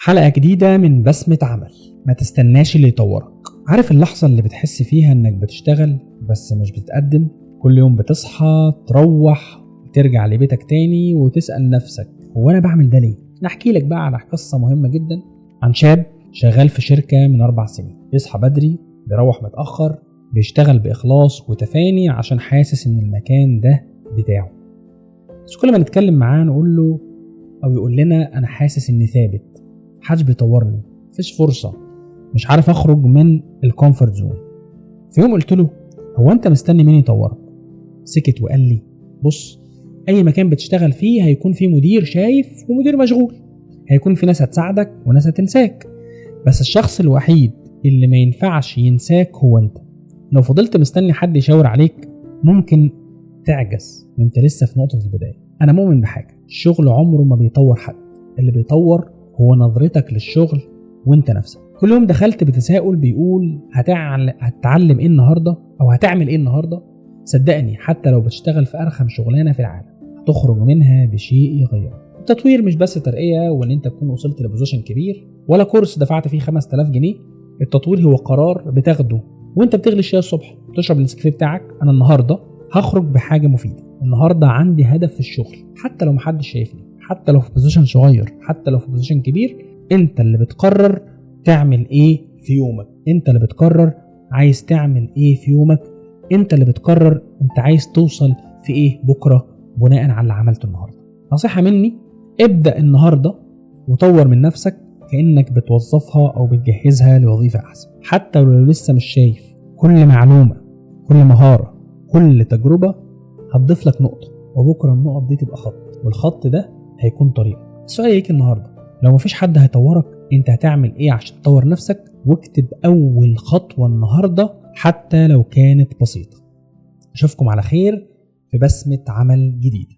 حلقة جديدة من بسمة عمل. ما تستناش اللي يطورك. عارف اللحظة اللي بتحس فيها انك بتشتغل بس مش بتتقدم؟ كل يوم بتصحى تروح ترجع لبيتك تاني وتسأل نفسك هو انا بعمل ده ليه؟ نحكي لك بقى على قصة مهمة جدا عن شاب شغال في شركة من 4 سنين، بيصحى بدري، بيروح متأخر، بيشتغل بإخلاص وتفاني عشان حاسس ان المكان ده بتاعه. بس كل ما نتكلم معاه نقول له او يقول لنا انا حاسس اني ثابت، محدش بيطورني، مفيش فرصة، مش عارف اخرج من ال comfort zone. في يوم قلت له هو انت مستني مين يطورك؟ سكت وقال لي بص، اي مكان بتشتغل فيه هيكون فيه مدير شايف ومدير مشغول، هيكون في ناس هتساعدك وناس هتنساك، بس الشخص الوحيد اللي ما ينفعش ينساك هو انت. لو فضلت مستني حد يشاور عليك ممكن تعجز وانت لسه في نقطة البداية. انا مؤمن بحاجة، الشغل عمره ما بيطور حد، اللي بيطور هو نظرتك للشغل وانت نفسك. كل يوم دخلت بتساؤل بيقول هتتعلم ايه النهارده او هتعمل ايه النهارده؟ صدقني حتى لو بتشتغل في ارخم شغلانة في العالم هتخرج منها بشيء يغيرك. التطوير مش بس ترقيه وان انت تكون وصلت ل position كبير ولا كورس دفعت فيه 5000 جنيه. التطوير هو قرار بتاخده وانت بتغلي الشاي الصبح، بتشرب النسكافيه بتاعك. انا النهارده هخرج بحاجة مفيدة، النهارده عندي هدف في الشغل، حتى لو محدش شايفني، حتى لو في position صغير، حتى لو في position كبير، انت اللي بتقرر تعمل ايه في يومك، انت اللي بتقرر عايز تعمل ايه في يومك، انت اللي بتقرر انت عايز توصل في ايه بكره بناء على اللي عملته النهارده. نصيحة مني، ابدا النهارده وطور من نفسك كانك بتوظفها او بتجهزها لوظيفة احسن، حتى لو لسه مش شايف. كل معلومة، كل مهارة، كل تجربه هتضيف لك نقطة، وبكره النقط دي تبقى خط، والخط ده هيكون طريقك. السؤال ليك النهارده، لو مفيش حد هيطورك انت هتعمل ايه عشان تطور نفسك؟ واكتب اول خطوة النهارده حتى لو كانت بسيطة. اشوفكم على خير في بسمه عمل جديدة.